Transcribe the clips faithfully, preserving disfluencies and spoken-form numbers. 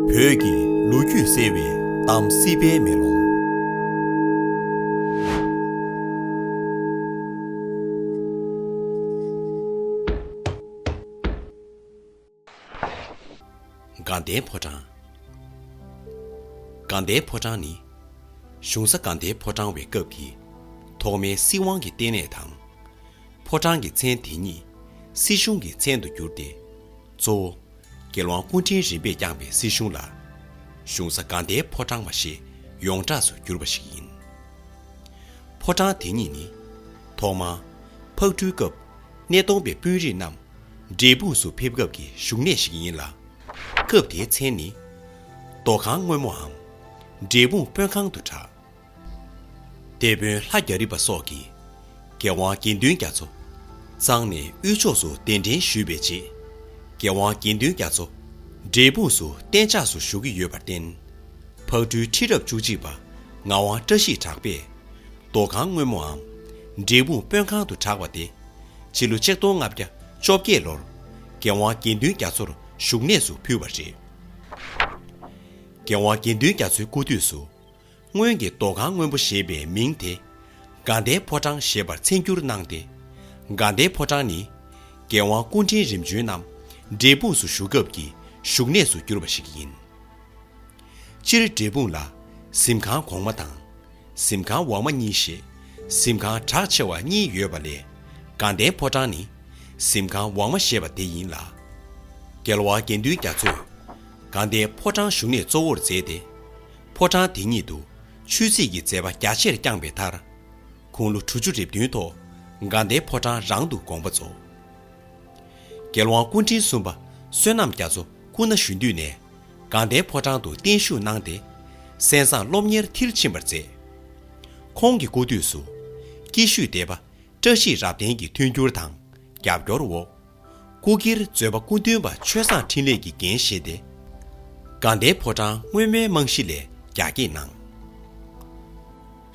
བོད་ཀྱི་ལོ་རྒྱུས་གསལ་བའི་གཏམ་སྲིད་པའི་མེ་ལོང་། དགའ་ལྡན་ཕོ་བྲང་། དགའ་ལྡན་ཕོ་བྲང་ནི། གཞུང་ས་དགའ་ལྡན་ཕོ་བྲང་བའི་སྐབས་ཀྱི་ཐོག་མའི་སྲིད་དབང་གི་ལྟེ་གནས་དང་། ཕོ་བྲང་གི་མཚན་དེ་ཉིད་སྲིད་གཞུང་གི་མཚན་དུ་གྱུར་ཏེ། གཙོ་བོ། རྒྱལ་དབང་སྐུ་ཕྲེང་རིམ་པས་བསྐྱངས་པའི་སྲིད་གཞུང་ལ། གཞུང་ས་དགའ་ལྡན་ཕོ་བྲང་བ་ཞེས་ཡོངས་གྲགས་སུ་གྱུར་པ་ཞིག་ཡིན། ཕོ་བྲང་དེ་ཉིད་ནི། ཐོག་མར། ཕག་གྲུའི་སྐབས། སྣེ་གདོང་པའི་དཔོན་རིགས་རྣམས། འབྲས་སྤུངས་སུ་ཕེབས་སྐབས་ཀྱི་བཞུགས་གནས་ཤིག་ཡིན་ལ། སྐབས་དེའི་མཚན་ནི། རྡོ་ཁང་སྔོན་མོའམ། འབྲས་སྤུངས་དཔོན་ཁང་དུ་གྲགས། སྡེ་དཔོན་ལྷ་རྒྱ་རི་པ་སོགས་ཀྱིས། རྒྱལ་དབང་དགེ་འདུན་རྒྱ་མཚོ། གཙང་ནས་དབུས་ཕྱོགས་སུ་གདན་འདྲེན་ཞུས་པའི་རྗེས། རྒྱལ་དབང་དགེ་འདུན་རྒྱ་མཚོ། འབྲས་སྤུངས་སུ་གཏན་འཇགས་སུ་བཞུགས་ཀྱི་ཡོད་པར་བརྟེན། ཕག་གྲུའི་ཁྲི་རབས་བཅུ་གཅིག་པ་ངག་དབང་བཀྲ་ཤིས་གྲགས་པས། རྡོ་ཁང་སྔོན་མོའམ། འབྲས་སྤུངས་དཔོན་ཁང་དུ་གྲགས་པ་དེ། ཕྱི་ལོ་ཆིག་སྟོང་ལྔ་བརྒྱ་བཅོ་བརྒྱད་ལོར། རྒྱལ་དབང་དགེ་འདུན་རྒྱ་མཚོར་བཞུགས་གནས་སུ་ཕུལ་བ་རེད། རྒྱལ་དབང་དགེ་འདུན་རྒྱ་མཚོའི་སྐུ་དུས་སུ། སྔོན་གྱི་རྡོ་ཁང་སྔོན་པོ་ཞེས་པའི་མིང་དེ། དགའ་ལྡན་ཕོ་བྲང་ཞེས་པར་མཚན་བསྒྱུར་གནང་སྟེ། དགའ་ལྡན་ཕོ་བྲང་ནི། རྒྱལ་དབང་སྐུ་ཕྲེང་རིམ་བྱོན་རྣམས་འབྲས་སྤུངས་སུ་བཞུགས་སྐབས་ཀྱི་བཞུགས་གནས་སུ་གྱུར་པ་ཞིག་ཡིན། སྤྱིར་འབྲས་སྤུངས་ལ་གཟིམ་ཁང་གོང་མ་དང་། གཟིམ་ཁང་འོག་མ་གཉིས་ཞེས་གཟིམ་ཁང་གྲགས་ཆེ་བ་གཉིས་ཡོད་པ་ལས། དགའ་ལྡན་ཕོ་བྲང་ནི་གཟིམ་ཁང་འོག་མ་ཞེས་པ་དེ་ཡིན་ལ། རྒྱལ་བ་དགེ་འདུན་རྒྱ་མཚོས་དགའ་ལྡན་ཕོ་བྲང་བཞུགས་གནས་གཙོ་བོར་མཛད་དེ། ཕོ་བྲང་དེ་ཉིད་དུ་ཆོས་སྲིད་ཀྱི་མཛད་པ་རྒྱ་ཆེར་བསྐྱངས་པའི་མཐར། དགུང་ལོ་དྲུག་ཅུ་རེ་བདུན་ཐོག་དགའ་ལྡན་ཕོ་བྲང་རང་དུ་དགོངས་པ་རྫོགས། རྒྱལ་དབང་སྐུ་ཕྲེང་གསུམ་པ་བསོད་ནམས་རྒྱ་མཚོ་སྐུ་ན་གཞོན་དུས་ནས་དགའ་ལྡན་ཕོ་བྲང་དུ་བརྟན་བཞུགས་གནང་སྟེ། གསན་བསམ་སློབ་གཉེར་མཐིལ་ཕྱིན་པར་མཛད། ཁོང་གི་སྐུ་དུས་སུ། སྐྱིད་ཤོད་སྡེ་པ་བཀྲ་ཤིས་རབ་བརྟན་གྱི་མཐུན་འགྱུར་དང་རྒྱབ་སྐྱོར་འོག། སྐུ་སྒེར་མཛོད་པ་སྐུ་མདུན་པ་ཆོས་བཟང་འཕྲིན་ལས་ཀྱིས་འགན་བཞེས་ཏེ། དགའ་ལྡན་ཕོ་བྲང་སྔོན་མའི་རྨང་གཞི་ལས་རྒྱ་སྐྱེད་གནང་།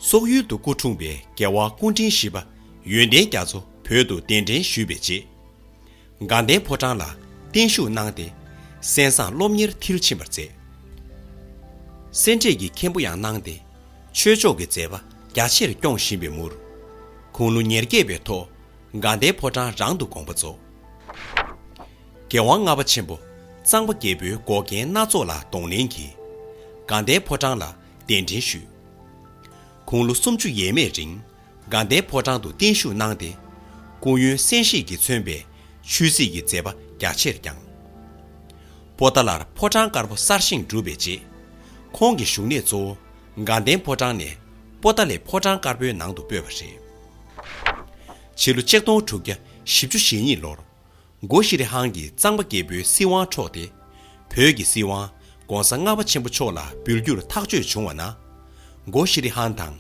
སོག་ཡུལ་དུ་སྐུ་འཁྲུངས་པའི་རྒྱལ་བ་སྐུ་ཕྲེང་བཞི་པ་ཡོན་ཏན་རྒྱ་མཚོ་བོད་དུ་གདན་འདྲེན་ཞུས་པའི་རྗེས། དགའ་ལྡན་ཕོ་བྲང་ལ་བརྟན་བཞུགས་གནང་སྟེ། གསན་བསམ་སློབ་གཉེར་མཐིལ་ཕྱིན་པར་མཛད། སེ་འབྲས་ཀྱི་མཁན་པོ་ཡང་གནང་སྟེ། ཆོས་ཕྱོགས་ཀྱི་མཛད་པ་རྒྱ་ཆེར་སྐྱོང་བཞིན་པའི་མུར། དགུང་ལོ་ཉེར་བརྒྱད་པའི་ཐོག་དགའ་ལྡན་ཕོ་བྲང་རང་དུ་དགོངས་པ་རྫོགས། རྒྱལ་དབང་ལྔ་པ་ཆེན་པོ་གཙང་པ་རྒྱལ་པོའི་འགོག་རྐྱེན་སྣ་ཚོགས་ལ་གདོང་ལེན་གྱིས། དགའ་ལྡན་ཕོ་བྲང་ལ་གདན་འདྲེན་ཞུས། དགུང་ལོ་སུམ་ཅུ་ཡས་མས་རིང་དགའ་ལྡན་ཕོ་བྲང་དུ་བརྟན་བཞུགས་གནང་སྟེ། སྐུ་ཡོན་གསན་བཞེས་ཀྱིས་མཚོན་པའི་ཆོས་སྲིད་ཀྱི་མཛད་པ་རྒྱ་ཆེར་བསྐྱངས། པོ་ཏཱ་ལར་ཕོ་བྲང་དཀར་པོ་གསར་བཞེངས་གྲུབ་པའི་རྗེས། ཁོང་གི་བཞུགས་གནས་གཙོ་བོ་དགའ་ལྡན་ཕོ་བྲང་ནས་པོ་ཏཱ་ལའི་ཕོ་བྲང་དཀར་པོའི་ནང་དུ་སྤོས་པ་རེད། ཕྱི་ལོ་ཆིག་སྟོང་དྲུག་བརྒྱ་བཞི་བཅུ་ཞེ་གཉིས་ལོར། སྒོ་ཤྲི་ཧན་གྱིས་གཙང་པ་རྒྱལ་པོའི་སྲིད་དབང་འཕྲོག་སྟེ། བོད་ཀྱི་སྲིད་དབང་༸གོང་ས་ལྔ་པ་ཆེན་པོ་མཆོག་ལ་འབུལ་རྒྱུར་ཐག་གཅོད་བྱུང་བ་ན། སྒོ་ཤྲི་ཧན་དང་།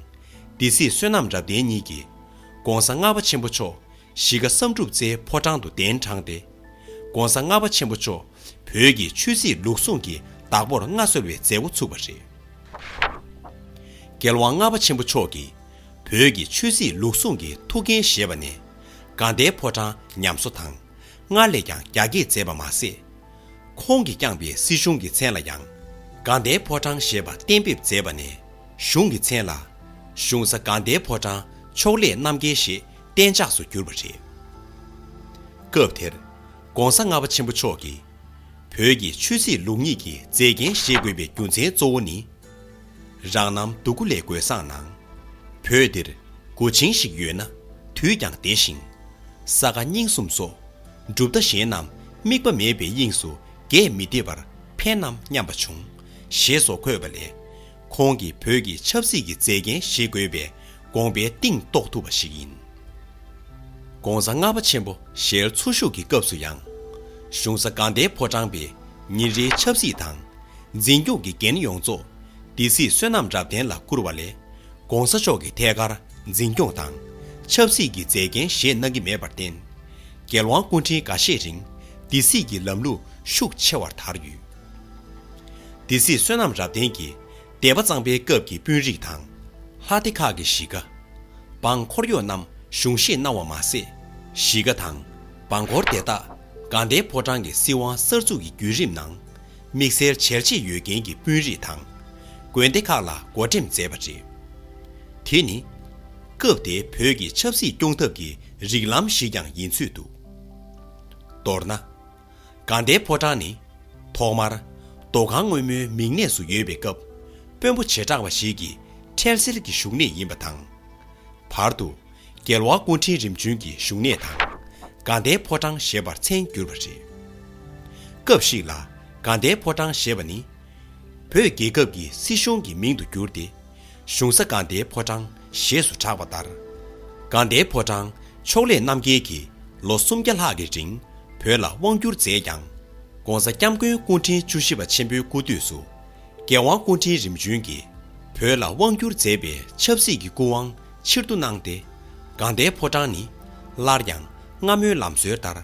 སྡེ་སྲིད་བསོད་ནམས་རབ་བརྟན་གཉིས་ཀྱིས་༸གོང་ས་ལྔ་པ་ཆེན་པོ་མཆོག་གཞིས་ཀ་བསམ་གྲུབ་རྩེའི་ཕོ་བྲང་དུ་གདན་དྲངས་ཏེ། ༸གོང་ས་ལྔ་པ་ཆེན་པོ་མཆོག་བོད་ཀྱི་ཆོས་སྲིད་ལུགས་ཟུང་གི་བདག་པོར་མངའ་གསོལ་བའི་མཛད་སྒོ་ཚུགས་པ་རེད། རྒྱལ་དབང་ལྔ་པ་ཆེན་པོ་མཆོག་གིས་བོད་ཀྱི་ཆོས་སྲིད་ལུགས་ཟུང་གི་ཐུགས་འགན་བཞེས་པ་ནས། དགའ་ལྡན་ཕོ་བྲང་ཉམས་གསོ་དང་སྔར་ལས་ཀྱང་རྒྱ་སྐྱེད་མཛད་པ་མ་ཟད། ཁོང་གིས་བསྐྱངས་པའི་སྲིད་གཞུང་གི་མཚན་ལ་ཡང་དགའ་ལྡན་ཕོ་བྲང་ཞེས་པ་གཏན་འབེབས་མཛད་པ་ནས། གཞུང་གི་མཚན་ལ་གཞུང་ས་དགའ་ལྡན་ཕོ་བྲང་ཕྱོགས་ལས་རྣམ་རྒྱལ་ཞེས་གཏན་འཇགས་སུ་གྱུར་པ་རེད། སྐབས་དེར་༸གོང་ས་ལྔ་པ་ཆེན་པོ་མཆོག་གིས་བོད་ཀྱི་ཆོས་སྲིད་ལུགས་གཉིས་ཀྱི་མཛད་འགན་བཞེས་དགོས་པའི་རྒྱུ་མཚན་གཙོ་བོ་ནི། རང་རྣམ་སྡུག་ཀུ་ལས་གོས་བཟང་ནང་། བོད་འདིར་སྒོ་ཆེན་ཞིག་ཡོད་ན་དུས་ཀྱང་བདེ་ཞིང་། ས་དགའ་སྙིང་གསུམ་སོགས་གྲུབ་མཐའ་གཞན་རྣམས་དམིགས་པ་མེད་པའི་དབྱིངས་སུ་རྒྱས་མི་བདེ་བར་ཕན་ནམ་སྙམ་པ་བྱུང་། ཞེས་སོགས་འཁོད་པ་ལས། ཁོང་གིས་བོད་ཀྱི་ཆབ་སྲིད་ཀྱི་མཛད་འགན་བཞེས་དགོས་པའི་དགོངས་པའི་གཏིང་རྟོགས་ཐུབ་པ་ཞིག་ཡིན། ༸གོང་ས་ལྔ་པ་ཆེན་པོ་ཞལ་འཚོ་བཞུགས་ཀྱི་སྐབས་སུ་ཡང་། གཞུང་ས་དགའ་ལྡན་ཕོ་བྲང་པའི་ཉིན་རེའི་ཆབ་སྲིད་དང་། འཛིན་སྐྱོང་གི་འགན་ཡོངས་རྫོགས་སྡེ་སྲིད་བསོད་ནམས་རབ་བརྟན་ལ་བསྐུར་བ་ལས། ༸གོང་ས་མཆོག་གིས་ཐད་ཀར་འཛིན་སྐྱོང་དང་ཆབ་སྲིད་ཀྱི་མཛད་འགན་བཞེས་གནང་གི་མེད་པར་བརྟེན། རྒྱལ་དབང་སྐུ་ཕྲེང་འགའ་ཤས་རིང་སྡེ་སྲིད་ཀྱི་ལམ་ལུགས་ཤུགས་ཆེ་བར་དར་ཡོད། སྡེ་སྲིད་བསོད་ནམས་རབ་བརྟན་གྱིས་སྡེ་པ་གཙང་པའི་སྐབས་ཀྱི་དཔོན་རིགས་དང་། ལྷ་སྡེ་ཁག་གི་གཞིས་ཀ། འབངས་འཁོར་གཡོག་རྣམས་གཞུང་བཞེས་གནང་བ་མ་ཟད། གཞིས་ཀ་དང་འབངས་འཁོར་དེ་དག་དགའ་ལྡན་ཕོ་བྲང་གི་སྲིད་དབང་གསར་འཛུགས་ཀྱི་བརྒྱུད་རིམ་ནང་། དམིགས་བསལ་བྱས་རྗེས་ཡོད་མཁན་གྱི་དཔོན་རིགས་དང་། དགོན་སྡེ་ཁག་ལ་བགོ་འགྲེམས་མཛད་པ་རེད། དེ་ནི། སྐབས་དེའི་བོད་ཀྱི་ཆབ་སྲིད་སྐྱོང་ཐབས་ཀྱི་རིགས་ལམ་ཞིག་ཀྱང་ཡིན་ཚོད་འདུག་མདོར་ན། དགའ་ལྡན་ཕོ་བྲང་ནི། ཐོག་མར། རྡོ་ཁང་སྔོན་མོའི་མིང་གནས་སུ་ཡོད་པའི་སྐབས། དཔོན་པོ་བྱེ་བྲག་པ་ཞིག་གིས་འཕྲལ་སེལ་གྱི་བཞུགས་གནས་ཡིན་པ་དང་། བར་དུ། རྒྱལ་བ་སྐུ་ཕྲེང་རིམ་བྱོན་གྱི་བཞུགས་གནས་དང་། དགའ་ལྡན་ཕོ་བྲང་ཞེས་པར་མཚན་བསྒྱུར་བ་རེད། སྐབས་ཤིག་ལ། དགའ་ལྡན་ཕོ་བྲང་ཞེས་པ་ནི། བོད་རྒྱལ་ཁབ་ཀྱི་སྲིད་གཞུང་གི་མིང་དུ་བསྒྱུར་ཏེ། གཞུང་ས་དགའ་ལྡན་ཕོ་བྲང་ཞེས་སུ་གྲགས་པ་ལྟར། དགའ་ལྡན་ཕོ་བྲང་ཕྱོགས་ལས་རྣམ་རྒྱལ་གྱིས་ལོ་སུམ་བརྒྱ་ལྷག་གི་རིང་བོད་ལ་དབང་བསྒྱུར་མཛད་ཀྱང་། ༸གོང་ས་༸སྐྱབས་མགོན་སྐུ་ཕྲེང་བཅུ་བཞི་པ་ཆེན་པོའི་སྐུ་དུས་སུ། རྒྱལ་དབང་སྐུ་ཕྲེང་རིམ་བྱོན་གྱིས་བོད་ལ་དབང་བསྒྱུར་མཛད་པའི་ཆབ་སྲིད་ཀྱི་སྐུ་དབང་ཕྱིར་བསྡུ་གནང་སྟེ། དགའ་ལྡན་ཕོ་བྲང་ནི་སླར་ཡང་སྔ་མོའི་ལམ་སྲོལ་ལྟར།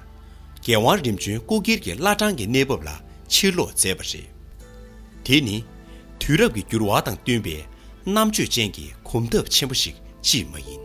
རྒྱལ་དབང་རིམ་བྱོན་སྐུ་སྒེར་གྱི་བླ་བྲང་གི་གནས་བབ་ལ་ཕྱིར་ལོག་མཛད་པ་རེད། དེ་ནི་དུས་རབས་ཀྱི་འགྱུར་བ་དང་བསྟུན་པའི་རྣམ་དཔྱོད་ཅན་གྱི་གོམ་སྟབས་ཆེན་པོ་ཞིག་ཅིས་མ་ཡིན།